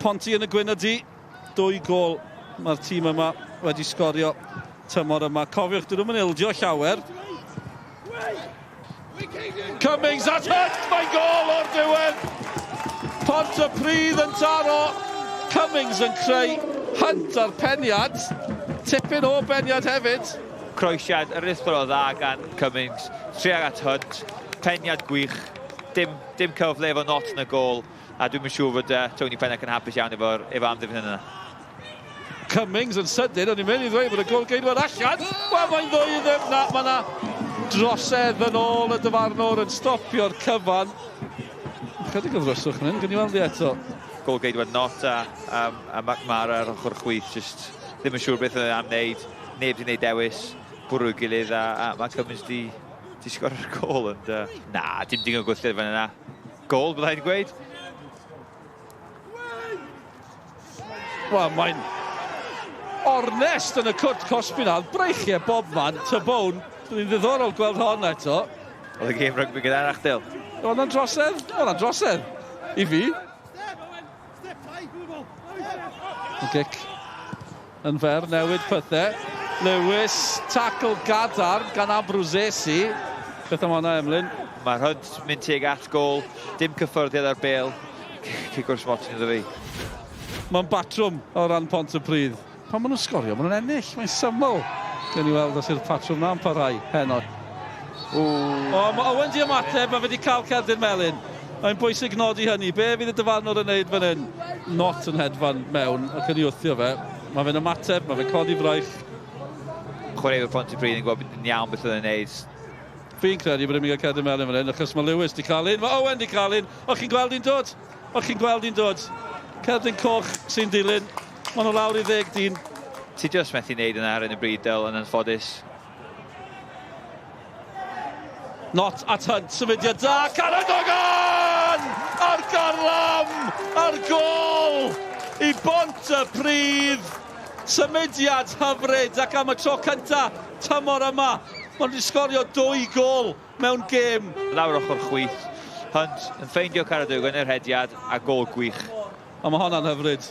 Ponty yn y gwyn a du. Dwy gôl mae'r tîm yma wedi sgorio tymor yma. Cofiwch, dyn nhw'n mynd ildio llawer. Cummings at Hunt, mae'n gôl o'r diwedd! Pontypridd yn taro, Cummings yn creu, Hunt ar peniad, tipyn o beniad hefyd. Croesiad aruthrol o dda gan Cummings, tuag at Hunt, peniad gwych, dim, dim cyfle efo Knott yn y gôl, a dwi'm yn siŵr fod uh, Tony Pennock yn hapus iawn efo'r efo amddiffyn yna. Cummings yn sydyn, o'n i'n mynd i ddweud bod y gôl-geidwad allan. Wel, mae'n ddwy i ddim. Na, mae yna drosedd yn ôl y dyfarnwr yn stopio'r cyfan. Chydig o ddryswch fan hyn, gwn i weld i eto. Gôl-geidwad Knott a, a, a McMara ar ochr chwith, just ddim yn siŵr beth oedd e am wneud. Neb di wneud dewis, bwrw gilydd a, a mae Cummings di, di sgorio'r gôl. Ond, uh, na, dim digon o gwthio fan yna. Gôl, byddai'n gweud. Wel, mae'n ornest yn y cwrt cosbi na. Breichiau bob man, Tybone. Dwi'n ddiddorol gweld hon eto. Oedd y gêm rygbi gyda Arachdale. Oedd o'n drosedd? Oedd o'n drosedd. I fi. Y gic yn fer, newid pethau. Lewis, tackle gadarn gan Abruzzesi. Beth am hwnna, Emlyn? Mae'r Hunt mynd tuag at gôl, dim cyffyrddiad ar bêl. Cic o'r smotyn iddo fi. Mae'n batrwm o ran Pontypridd. Pan maen nhw'n sgorio, maen nhw'n ennill. Mae'n syml. Gewn ni weld os yw'r patrwm na'n parhau heno. O, mae Owen di ymateb, mae fe wedi cael cerdyn melyn. Mae'n bwysig nodi hynny. Be fydd y dyfarnwr yn neud fan hyn? Not yn hedfan mewn ac yn ei wthio fe. Mae fe'n ymateb, mae fe'n codi fraich. Chwaraewyr Pontypridd yn gwybod yn iawn beth oedd e'n neud. Fi'n credu bod e'n mynd i gael cerdyn melyn fan hyn, achos mae Lewis di cael un, mae Owen di cael un. O'ch chi'n gweld un dod? O'ch chi'n gweld un dod? Cerdyn coch sy'n dilyn. Maen nhw lawr i ddeg dyn. Ti jyst methu wneud yna ar hyn o bryd, Del, yn anffodus. Not at Hunt, symudiad da, Caradogan! Ar garlam, ar gol i Bont y Pridd. Symudiad hyfryd ac am y tro cynta tymor yma, maen nhw wedi sgorio dwy gol mewn gêm. Lawr ochr chwith, Hunt yn ffeindio Caradogan yr hediad a gol gwych. A mae honna'n hyfryd.